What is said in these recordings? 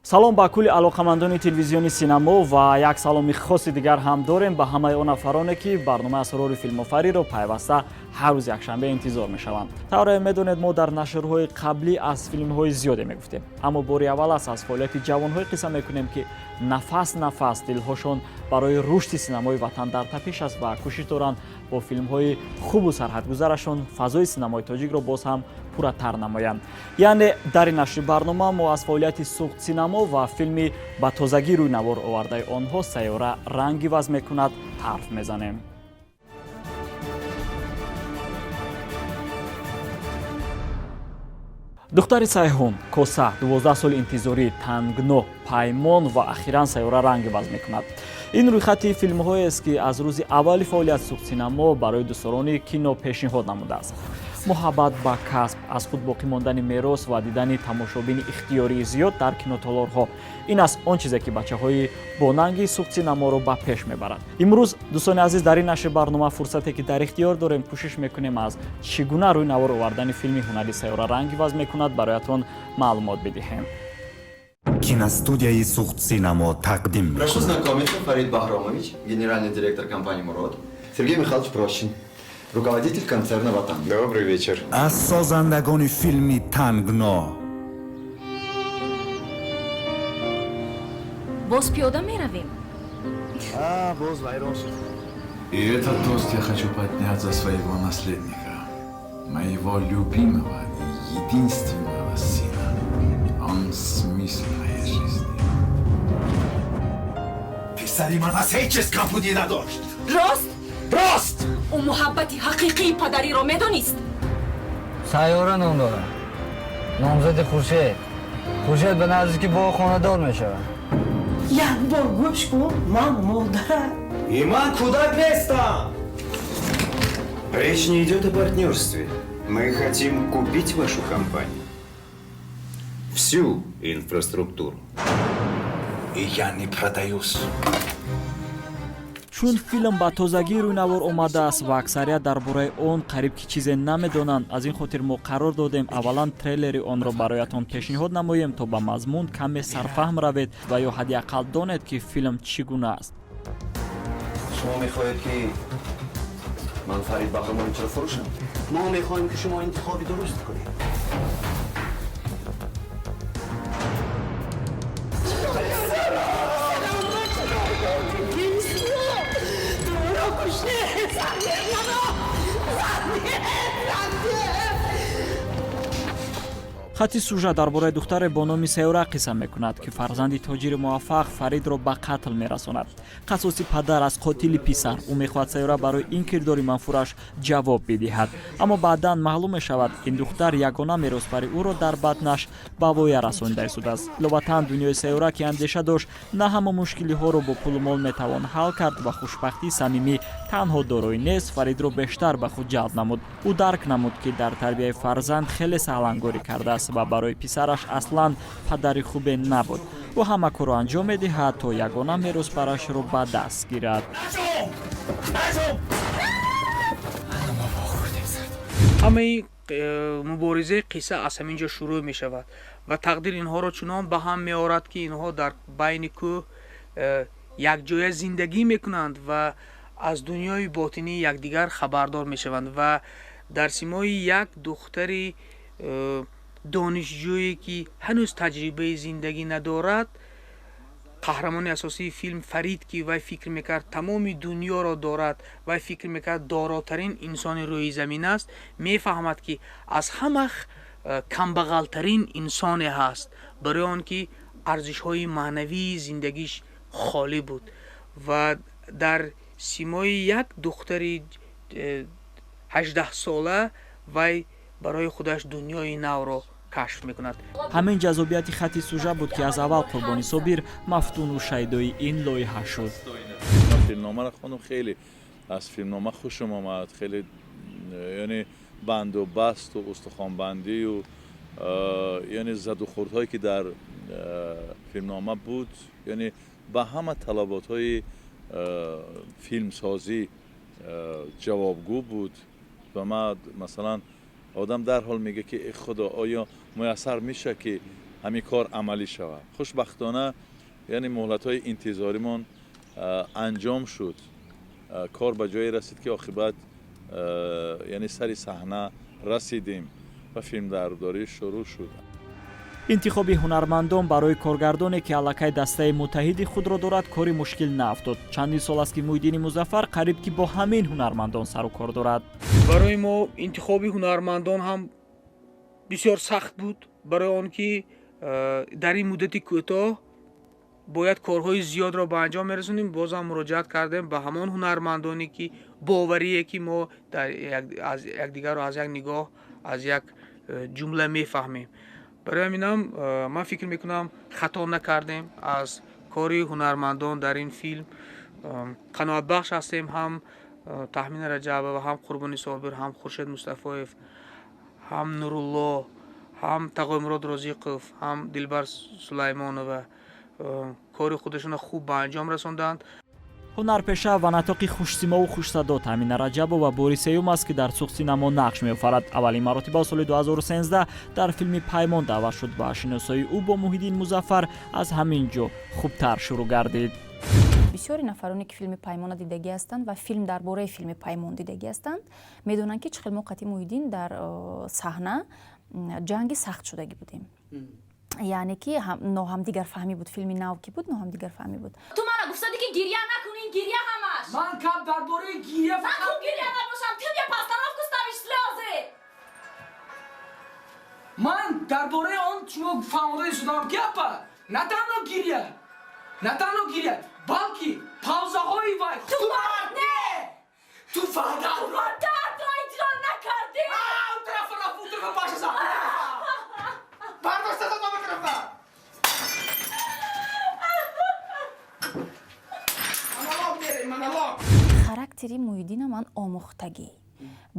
Салом ба кулли алоқамандони телевизиони Синамо ва як саломи хоси дигар ҳам дорем ба ҳамаи он нафароне, ки барномаи Асрори филмофариро пайваста ҳар рӯз якшанбе интизор мешаванд. Тавре медонед, мо дар нашрҳои қаблӣ аз филмҳои зиёде мегуфтем, аммо бори аввал аст аз фаъолияти ҷавонҳое қисса мекунем, ки нафас нафас дилҳошон барои рушди синамои ватан дар тапиш аст ва кӯшиш доранд бо филмҳои хубу сарҳадгузарашон фазои синамои тоҷикро боз ҳам пурратар намоянд. Яъне дар ин нашри барнома мо аз фаъолияти Суғд Синамо ва филми ба тозагӣ рӯй навор овардаи онҳо «Сайёра ранг иваз мекунад» ҳарф мезанем. «Духтари Сайҳун», «Коса», «12 соли интизорӣ», «Тангно», «Паймон» ва ахиран «Сайёра ранг иваз мекунад». Ин рӯйхати филмҳоест, ки аз рӯзи аввали фаъолият Суғдсинамо барои дӯстдорони кино пешниҳод намудааст. Муҳаббат ба касб, аз худ боқӣ мондани мерос ва дидани тамошобини ихтиёрии зиёд дар кинотолорҳо — ин аст он чизе, ки бачаҳои бонанги Суғдсинаморо ба пеш мебарад. Имрӯз, дӯстони азиз, дар ин нашри барнома, фурсате ки дар ихтиёр дорем, кӯшиш мекунем аз чӣ гуна рӯи навор овардани филми ҳунари «Сайёра ранг иваз мекунад» бароятон маълумот бидиҳем. Киностудияи Суғдсинамо тақдим Прошу мекунад. знакомиться: Фарид Бахромович, генеральный директор компании «Мурод», Сергей Михайлович Прощин, руководитель концерна «Ватан». Добрый вечер. Аз созандагони филми «Тангно». Боз пиёда меравем. Боз вайрон шуд. И этот тост я хочу поднять за своего наследника, моего любимого и единственного сына. Он смысл моей жизни. Писари ман аз ҳеҷ чиз камбудӣ надошт. Рост? Рост. Ӯ муҳаббати ҳақиқии падариро медонист. Сайёра ном дорад, номзади Хуршед. Хуршед ба наздики бо хонадор мешавад. Як бор гӯш кун, ман модарам. И ман кӯдак нестам. Речь не идет о партнерстве. Мы хотим купить вашу компанию. Всю инфраструктуру. И я не продаюсь. Чун филм ба тозагӣ рӯй навор омадааст ва аксарият дар бораи он қариб ки чизе намедонанд, аз ин хотир мо қарор додем аввалан трейлери онро бароятон пешниҳод намоем, то ба мазмун каме сарфаҳм равед ва ё ҳадди ақал донед, ки филм чӣ гуна аст. Шумо мехоҳед, ки ман Фарид Баҳромовичро фурӯшам? Мо мехоҳем, ки шумо интихоби дуруст кунед. Хатти сюжет дар бораи духтаре бо номи Сайёра қисса мекунад, ки фарзанди тоҷири муваффақ Фаридро ба қатл мерасонад. Қасоси падар аз қотили писар. Ӯ мехоҳад Сайёра барои ин кирдори манфураш ҷавоб бидиҳад, аммо баъдан маълум мешавад, ин духтар ягона меросбари ӯро дар батнаш ба воя расонида истодааст. Иловатан, дунёи Сайёра, ки андеша дошт, на ҳама мушкилиҳоро бо пулу мол метавон ҳал кард ва хушбахтии самимӣ танҳо дороӣ нест, Фаридро бештар ба худ ҷалб намуд. Ӯ дарк намуд, ки дар тарбияи фарзанд хеле саҳлангорӣ кардааст ва барои писараш аслан падари хубе набуд. Ӯ ҳама корро анҷом медиҳад, то ягона меросбарашро ба даст гирад. Ҳамаи муборизаи қисса аз ҳамин ҷо шурӯъ мешавад ва тақдир инҳоро чунон ба ҳам меорад, ки инҳо дар байни кӯҳ якҷоя зиндагӣ мекунанд ва аз дунёи ботинии якдигар хабардор мешаванд. Ва дар симои як духтари донишҷӯе, ки ҳанӯз таҷрибаи зиндагӣ надорад, қаҳрамони асосии филм Фарид, ки вай фикр мекард, тамоми дунёро дорад, вай фикр мекард, доротарин инсони рӯи замин аст, мефаҳмад, ки аз ҳама камбағалтарин инсоне ҳаст, барои он ки арзишҳои маънавии зиндагиш холӣ буд. Ва дар симои як духтари 18-сола вай барои худаш дунёи навро кашф мекунад. Ҳамин ҷаззобияти хатти сюжет буд, ки аз аввал Қурбони Собир мафтуну шайдои ин лоиҳа шуд. Ман филмномаро хондам, хеле аз филмнома хушам омад, хеле, яъне банду басту устухонбандию, яъне задухӯрдҳое, ки дар филмнома буд, яъне ба ҳама талаботҳои филмсозӣ ҷавобгӯ буд. Ва ман, масалан, одам дарҳол мегӯяд, ки э худо, оё муяссар мешавад, ки Ҳамин кор амалӣ шавад. Хушбахтона, яъне муҳлатҳои интизоримон анҷом шуд. Кор ба ҷое расид, ки оқибат, яъне сари саҳна расидем ва филмбардорӣ шурӯъ шуд. Интихоби ҳунармандон барои коргардоне, ки аллакай дастаи муттаҳиди худро дорад, кори мушкил наафтод. Чандин сол аст, ки Муҳиддини Музаффар қариб ки бо ҳамин ҳунармандон сару кор дорад. Барои мо интихоби ҳунармандон ҳам бисёр сахт буд, барои он ки дар ин муддати кӯтоҳ бояд корҳои зиёдро ба анҷом мерасонем. Бозам муроҷиат кардем ба ҳамон ҳунармандоне, ки боварие, ки мо аз якдигарро аз як нигоҳ, аз як ҷумла мефаҳмем. Барои ҳаминам ман фикр мекунам, хато накардем. Аз кори ҳунармандон дар ин филм қаноатбахш ҳастем: ҳам Таҳмина Раҷабова, ҳам Қурбони Собир, ҳам Хуршед Мустафоев, ҳам Нурулло, ҳам Тағоймурод Розиқов, ҳам Дилбар Сулаймонова кори худашонро хуб ба анҷом расонданд. Ҳунарпеша ва натоқи хушсимову хушсадо Таъмина Раҷабова бори сеюм аст, ки дар Суғд-Синамо нақш меофарад. Аввалин маротиба соли 2013 дар филми «Паймон» даъват шуд ва шиносоии ӯ бо Муҳиддин Музаффар аз ҳамин ҷо хубтар шурӯъ гардид. Бисёри нафароне, ки филми «Паймона» дидагӣ ҳастанд ва филм дар бораи филми «Паймон» дидагӣ ҳастанд, медонанд, ки чӣ хел мо қатъи Муҳиддин дар саҳна ҷанги сахт шудагӣ будем, яъне ки ноҳамдигарфаҳмӣ буд. Филми нав ки буд, ноҳамдигарфаҳмӣ буд. Ту мана гуфтадӣ, ки гирья накун, ин гирья ҳамаш. Ман кап дар бораи гирья. Накун, гирья набошам, ты мне постановку ставишь, слезы. Ман дар бораи он шумо фаҳмода шудам, ки апа, на танҳо гирья, на танҳо гирья, балки паузаҳои вай. Ту мард не. Ту ваъдатро Ту ваъдатро иҷро накардӣ. Он тарафа рафт, он тарафа баша зад, бардошта зад он тарафа. Монолог мерем, монолог. Характери Муҳиддина ман омӯхтагӣ.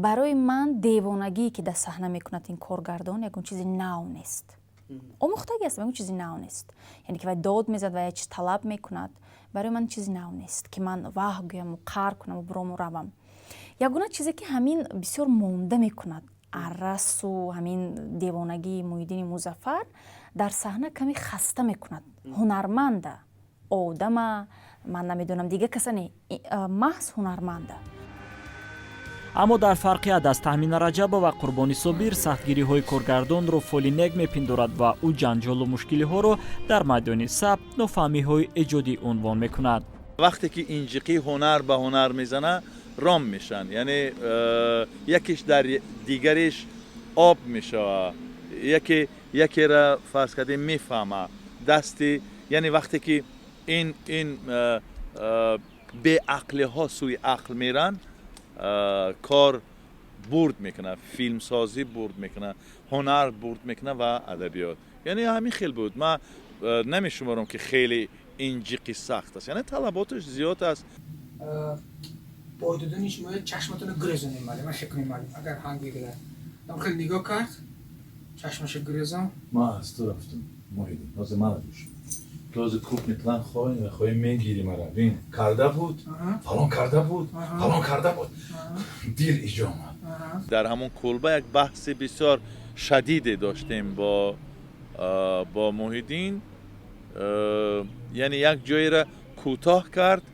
Барои ман девонагие, ки дар саҳна мекунад ин коргардон, ягон чизи нав нест. Омӯхтагӣ аст, ягон чизи нав нест. Яъне ки вай дод мезад ва як чиз талаб мекунад, барои ман чизи нав нест, ки ман ваҳ гӯяму қаҳр кунаму бурому равам. Ягона чизе, ки ҳамин бисёр монда мекунад, аррасу ҳамин девонагии Муҳиддини Музаффар дар саҳна каме хаста мекунад ҳунарманда, одама. Ман намедонам, дига каса не, маҳз ҳунарманда. Аммо дар фарқият аз Таҳмина Раҷабова, Қурбони Собир сахтгириҳои коргардонро фоли нек мепиндорад ва ӯ ҷанҷолу мушкилиҳоро дар майдони сабт нофаҳмиҳои эҷодӣ унвон мекунад. Вақте ки инҷиқии ҳунар ба ҳунар мезана, ром мешаванд, яъне якеш дар дигареш об мешава, яке якера, фарз кардем, мефаҳма дасти, яъне вақте ки ин беақлиҳо сӯи ақл меранд, кор бурд мекунад, филмсозӣ бурд мекунад, ҳунар бурд мекунад ва адабиёт. Яъне ҳамин хел буд. Ман намешуморам, ки хеле инҷиқи сахт аст, яъне талаботаш зиёд аст. Бо додани шумо чашматонро гирезонем, малим, ман кунем, малим, агар ҳанг бигирад. Ам хеле нигоҳ кард, чашмаша гирезон. Ман аз ту рафтам, Муҳиддин. Ҳозир мана гӯш, ту ҳозир крупный план хоҳӣ ва хоҳӣ мегирӣ мара. Бин, карда буд, фалон карда буд, фалон карда буд, дир иҷо омад. Дар ҳамон кулба як баҳси бисёр шадиде доштем бо Муҳиддин. Яъне як ҷоеро кӯтоҳ кард,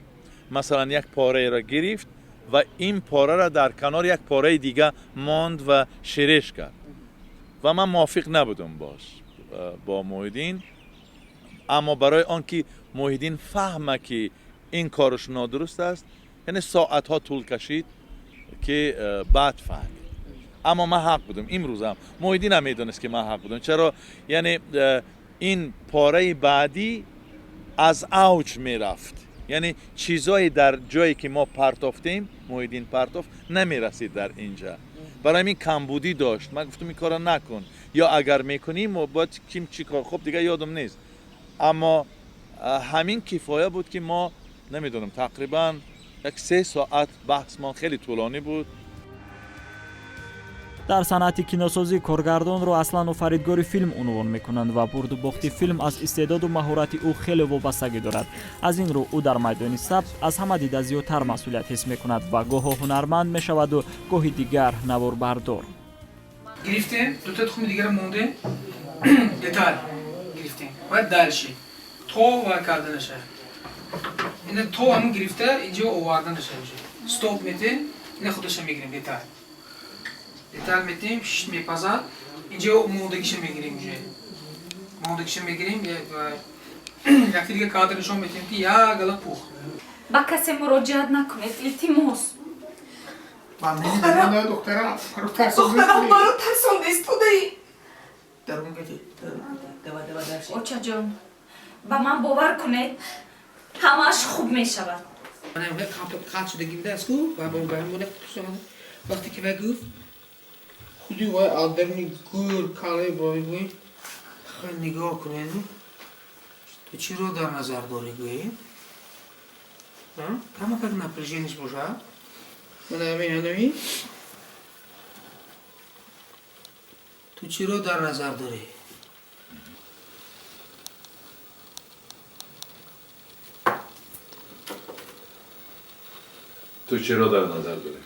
масалан, як пораеро гирифт ва ин пораро дар канори як пораи дига монд ва ширеш кард ва ман мувофиқ набудам бош бо Муҳиддин. Аммо барои он ки Муҳиддин фаҳма, ки ин кораш нодуруст аст, яъне соатҳо тӯл кашид, ки баъд фаҳмид. Аммо ман ҳақ будам. Имрӯзам Муҳиддинам медонист, ки ман ҳақ будам. Чаро? Яъне ин пораи баъдӣ аз авҷ мерафт, яъне чизое дар ҷое, ки мо партофтем, Муҳиддин партофт, намерасид дар инҷа. Барои ҳамин камбудӣ дошт. Ман гуфтам, ин корро накун ё агар мекунӣ, мо бояд ким чӣ кор. Хуб, дигар ёдам нест, аммо ҳамин кифоя буд, ки мо, намедонам, тақрибан як 3 соат баҳсмон хеле тӯлонӣ буд. Дар санъати киносозӣ коргардонро аслан офаридгори филм унвон мекунанд ва бурду бохти филм аз истеъдоду маҳорати ӯ хеле вобастагӣ дорад. Аз ин рӯ ӯ дар майдони сабт аз ҳама дида зиёдтар масъулият ҳис мекунад ва гоҳо ҳунарманд мешаваду гоҳи дигар наворбардор. Гирифтем, дута тухми дигара мондем, деталь. Ва дальше. То ва карда наша. Ина то ҳамун гирифта инҷо оварда наша уже. Стоп метем, ина худаша мегирем деталь. Деталь метем, шиш мепазад. Инҷо мондагиша мегирем уже. Мондагиша мегирем, якти дига кадр нишон метем ки як гала пух. Ба касе муроҷиат накунед, илтимос. Духтарам, маро тарсонда истодаӣ. Очаҷон, ба ман бовар кунед, ҳамааш хуб мешавад. Қатъ шудагимдааст ку, вақте ки вай гуфт, худи вай аз даруни гӯр калаи бой, хай нигоҳ кунед, ту чиро дар назар дорӣ гӯӣ? Камакак напряжение бошад. Ту чиро дар назар дорӣ? Ту чиро дар назар дорӣ?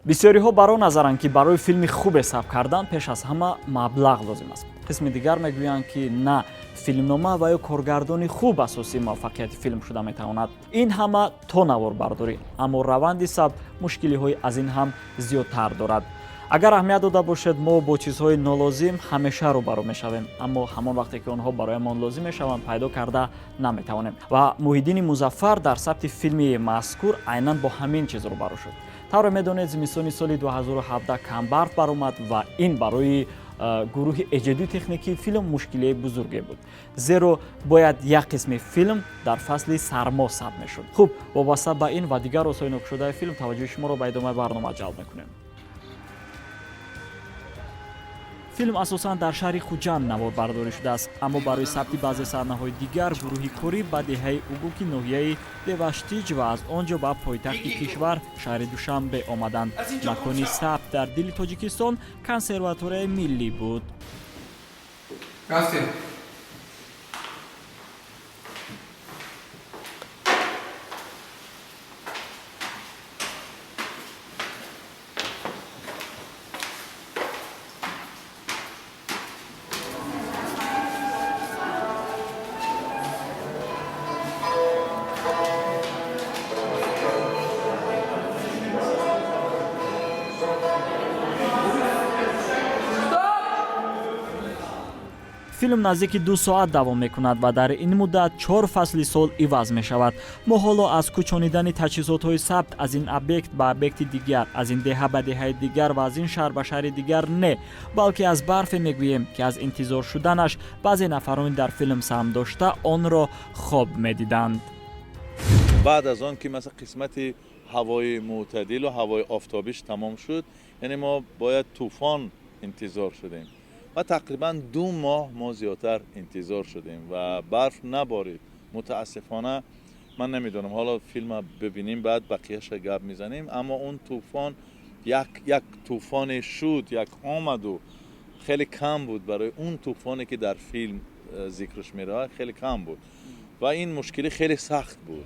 Бисёриҳо бар он назаранд, ки барои филми хубе сабт кардан пеш аз ҳама маблағ лозим аст. Қисми дигар мегӯянд, ки на, филмнома ва ё коргардони хуб асосии муваффақияти филм шуда метавонад. Ин ҳама то наворбардорӣ, аммо раванди сабт мушкилиҳои аз ин ҳам зиёдтар дорад. Агар аҳамият дода бошед, мо бо чизҳои нолозим ҳамеша рӯбарӯ мешавем, аммо ҳамон вақте ки онҳо бароямон лозим мешаванд, пайдо карда наметавонем. Ва Муҳиддини Музаффар дар сабти филми мазкур айнан бо ҳамин чиз рӯбарӯ шуд. Тавре медонед, зимистони соли 2017 кам барф баромад ва ин барои гурӯҳи эҷодию техникии филм мушкилии бузурге буд, зеро бояд як қисми филм дар фасли сармо сабт мешуд. Хуб, вобаста ба ин ва дигар розҳои нокушодаи филм таваҷҷӯҳи шуморо ба идомаи барнома ҷалб мекунем. Филм асосан дар шаҳри Хуҷанд наворбардорӣ шудааст, аммо барои сабти баъзе саҳнаҳои дигар гурӯҳи корӣ ба деҳаи Угуки ноҳияи Деваштиҷ ва аз он ҷо ба пойтахти кишвар шаҳри Душанбе омаданд. Макони сабт дар дили Тоҷикистон консерваторияи миллӣ буд. Филм наздики 2 соат давом мекунад ва дар ин муддат 4 фасли сол иваз мешавад. Мо ҳоло аз кӯчонидани таҷҳизотҳои сабт аз ин объект ба объекти дигар, аз ин деҳа ба деҳаи дигар ва аз ин шаҳр ба шаҳри дигар не, балки аз барфе мегӯем, ки аз интизор шуданаш баъзе нафарони дар филм саҳм дошта онро хоб медиданд. Баъд аз он ки масалан қисмати ҳавои мӯътадилу ҳавои офтобиш тамом шуд, яъне мо бояд тӯфон интизор шудем ва тақрибан 2 моҳ мо зиёдтар интизор шудем ва барф наборид. Мутаассифона ман намедонам, ҳоло филма бибинем, баъд бақияша гап мезанем, аммо он тӯфон як тӯфоне шуд, як омаду хеле кам буд. Барои он тӯфоне ки дар филм зикраш меравад хеле кам буд ва ин мушкилӣ хеле сахт буд.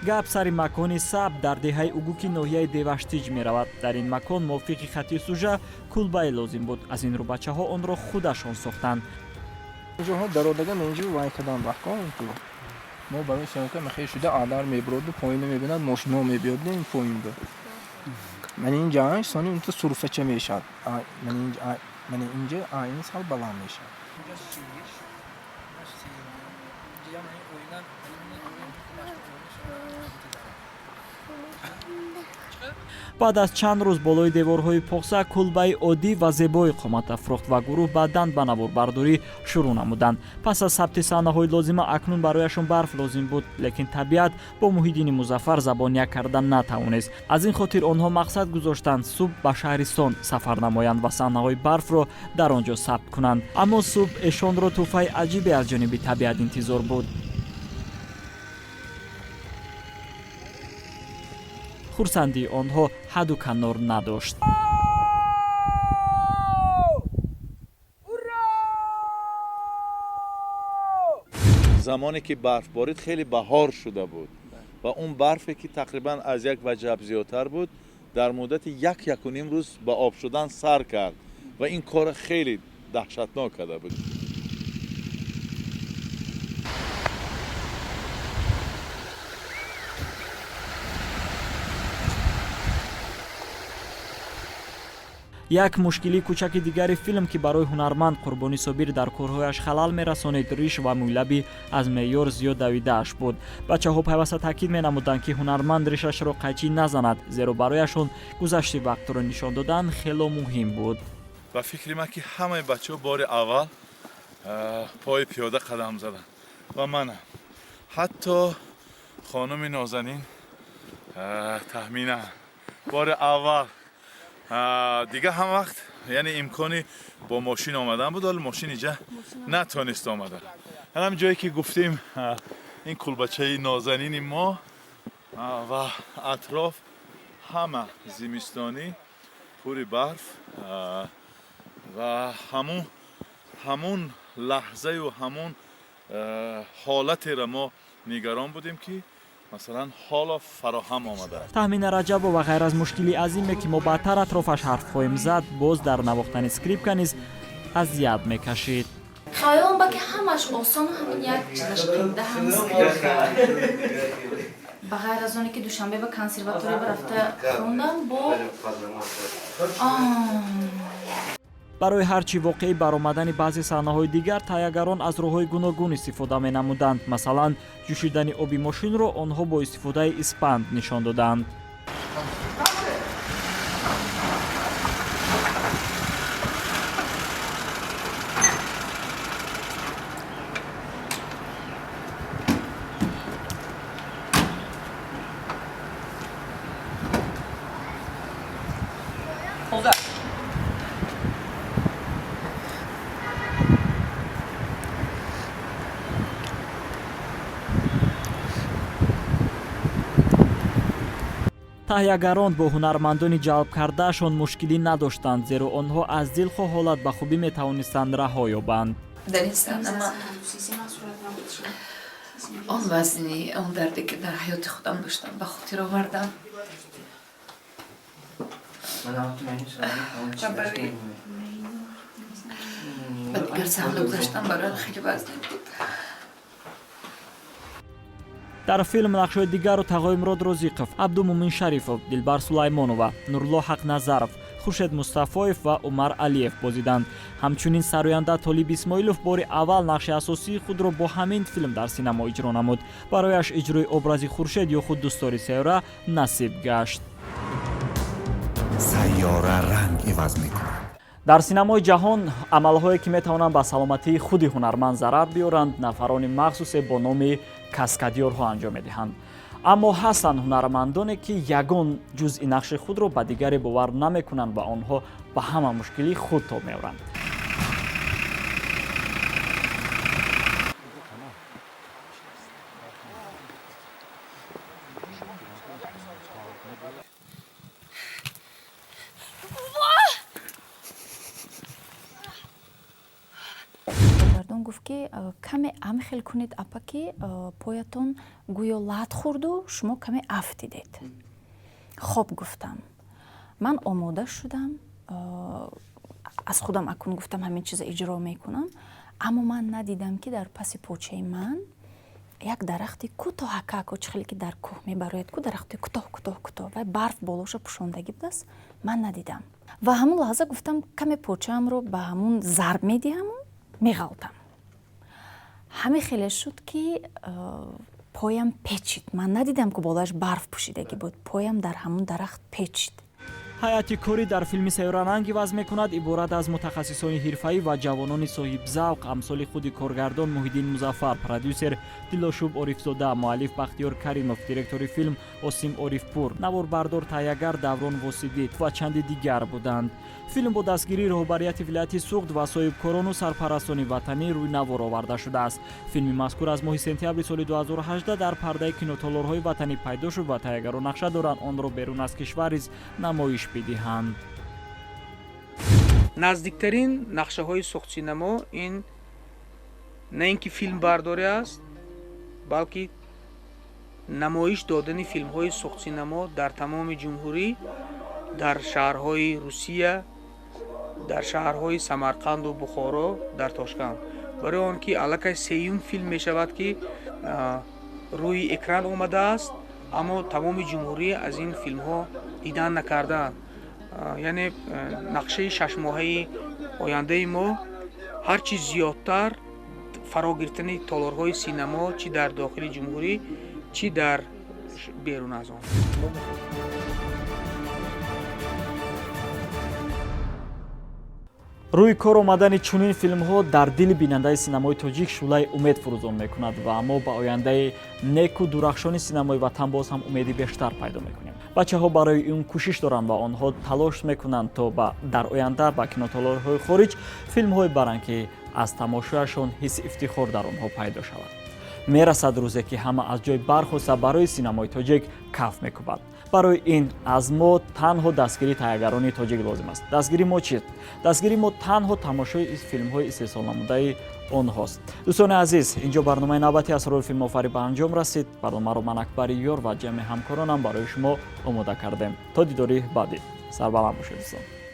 Гап сари макони сабт дар деҳаи Угуки ноҳияи Деваштиҷ меравад. Дар ин макон мувофиқи хати сужа кулбае лозим буд. Аз ин рӯ бачаҳо онро худашон сохтанд. Инҷоҳо дародаган инҷо вай кадан баҳкон ту. Мо барои съёмка мехел шуда адар мебуроду поина мебинад, мошино мебиёд ин поинда. Ман инҷа сони унта сурфача мешад. Ман инҷа ин сал баланд мешад. Баъд аз чанд рӯз болои деворҳои поқса кулбаи оддӣ ва зебои қомат афрохт ва гурӯҳ баъдан ба наворбардорӣ шурӯъ намуданд. Пас аз сабти саҳнаҳои лозима акнун барояшон барф лозим буд, лекин табиат бо Муҳиддини Музаффар забоняк карда натавонист. Аз ин хотир онҳо мақсад гузоштанд субҳ ба шаҳристон сафар намоянд ва саҳнаҳои барфро дар он ҷо сабт кунанд. Аммо субҳ эшонро тӯҳфаи аҷибе аз ҷониби табиат интизор буд. Хурсандии онҳо ҳадду канор надошт. Замоне ки барф борид хеле баҳор шуда буд Ва он барфе ки тақрибан аз як ваҷаб зиёдтар буд, дар муддати як якуним рӯз ба об шудан сар кард ва ин кора хеле даҳшатнок карда буд. Як мушкилии кӯчаки дигари филм, ки барои ҳунарманд Қурбони Собир дар корҳояш халал мерасонид, риш ва мӯйлаби аз меъёр зиёд давидааш буд. Бачаҳо пайваста таъкид менамуданд, ки ҳунарманд ришашро қайчӣ назанад, зеро барояшон гузашти вақтро нишон додан хело муҳим буд. Ба фикри ман, ки ҳамаи бачаҳо бори аввал пои пиёда қадам заданд ва манам, ҳатто хонуми нозанин Таҳмина бори аввал. Дига ҳам вақт, яъне, имкони бо мошин омадан буд, вале мошин иҷа натонист омадан. Ҳам ҷое ки гуфтем, ин кулбачаи нозанини мо ва атроф ҳама зимистонӣ пури барф ва ҳамун лаҳзаю ҳамун ҳолатеро мо нигарон будем, ки масалан ҳоло фароҳам омадааст. Таҳмина Раҷабова ғайр аз мушкили азиме, ки мо баъдтар атрофаш ҳарф хоҳем зад, боз дар навохтани скрипка низ азият мекашид. Хаёлам ба ки ҳамаш осону ҳамин як чизаш қинда, ҳам скрипка. Ба ғайр аз оне ки Душанбе ба консерватория рафта хондам бо Барои ҳарчи воқеӣ баромадани баъзе саҳнаҳои дигар таҳиягарон аз роҳҳои гуногун истифода менамуданд. Масалан, ҷӯшидани оби мошинро онҳо бо истифодаи испанд нишон доданд. Таҳиягарон бо ҳунармандони ҷалбкардаашон мушкилӣ надоштанд, зеро онҳо аз дилхоҳ ҳолат ба хубӣ метавонистанд раҳо ёбанд. Дар ин саҳна ман он вазни, он дарде ки дар ҳаёти худам доштам, ба хотир овардам ва барои ба дигар саҳна гузаштан бароям хеле вазнин буд. Дар филм нақшҳои дигарро Тағоимурод Розиқов, Абдумумин Шарифов, Дилбар Сулаймонова, Нурулло Ҳақназаров, Хуршед Мустафоев ва Умар Алиев бозиданд. Ҳамчунин сароянда Толиб Исмоилов бори аввал нақши асосии худро бо ҳамин филм дар синамо иҷро намуд. Барояш иҷрои образи Хуршед ё худ дӯстдори Сайёра насиб гашт. Сайёра ранг иваз мекунад. Дар синамои ҷаҳон амалҳое, ки метавонанд ба саломатии худи ҳунарманд зарар биёранд, нафарони махсусе бо номи каскадёрҳо анҷом медиҳанд. Аммо ҳастанд ҳунармандоне, ки ягон ҷузъи нақши худро ба дигаре бовар намекунанд ва онҳо ба ҳама мушкилӣ худ тоб меоранд. Коргардон гуфт, ки каме амхел кунед, апа, ки поятон гӯё лат хӯрду шумо каме афтидед. Хоб, гуфтам, ман омода шудам, аз худам акун гуфтам, ҳамин чиза иҷро мекунам, аммо ман надидам, ки дар паси почаи ман як дарахти кӯтоҳакако, чӣ хеле ки дар кӯҳ мебарояд ку, дарахти кӯтоҳ, кӯтоҳ, кӯтоҳ, вай барф болоша пӯшондагӣ будааст, ман надидам ва ҳамун лаҳза гуфтам, каме почаамро ба ҳамун зарб медиҳаму меғалтам. Ҳамин хеле шуд, ки поям печид. Ман надидам, ки болояш барф пӯшидагӣ буд. Поям дар ҳамун дарахт печид. Ҳайати корӣ дар филми «Сайёра ранг иваз мекунад» иборат аз мутахассисони ҳирфаӣ ва ҷавонони соҳибзавқ, амсоли худи коргардон Муҳиддин Музаффар, продюсер Дилошуб Орифзода, муаллиф Бахтиёр Каримов, директори филм Осим Орифпур, наворбардор, таҳиягар Даврон Восидӣ ва чанди дигар буданд. Филм бо дастгирии роҳбарияти вилояти Суғд ва соҳибкорону сарпарастони ватанӣ рӯи навор оварда шудааст. Филми мазкур аз моҳи сентябри соли 2018 дар пардаи кинотолорҳои ватанӣ пайдо шуд ва таҳиягарон нақша доранд онро берун аз кишвар низ намоиш бидиҳанд. Наздиктарин нақшаҳои Суғдсинамо ин на ин ки филмбардорӣ аст, балки Намоиш додани филмҳои Суғдсинамо дар тамоми ҷумҳурӣ, дар шаҳрҳои Русия, дар шаҳрҳои Самарқанду Бухоро, дар Тошканд, барои он ки аллакай сеюм филм мешавад, ки рӯи экран омадааст, аммо тамоми ҷумҳурӣ аз ин филмҳо дидан накардаанд. Яъне нақшаи шашмоҳаи ояндаи мо ҳар чӣ зиёдтар фаро гирифтани толорҳои синамо, чӣ дар дохили ҷумҳурӣ, чӣ дар берун аз он. Рӯи кор омадани чунин филмҳо дар дили бинандаи синамои тоҷик шӯълаи умед фурӯзон мекунад ва мо ба ояндаи неку дурахшони синамои ватан боз ҳам умеди бештар пайдо мекунем. Бачаҳо барои ин кӯшиш доранд ва онҳо талош мекунанд, то дар оянда ба кинотолорҳои хориҷ филмҳое баранд, ки аз тамошояшон ҳисси ифтихор дар онҳо пайдо шавад. Мерасад рӯзе, ки ҳама аз ҷой бархоста барои синамои тоҷик каф мекӯбад. Барои ин аз мо танҳо дастгирии таҳиягарони тоҷик лозим аст. Дастгирии мо чист? Дастгирии мо танҳо тамошои филмҳои истеҳсолнамудаи онҳост. Дӯстони азиз, инҷо барномаи навбати Асрори филмофарӣ ба анҷом расид. Барномаро ман, Акбари Ёр, ва ҷамъи ҳамкоронам барои шумо омода кардем. То дидори баъдӣ сарбаланд бошед, дӯстон.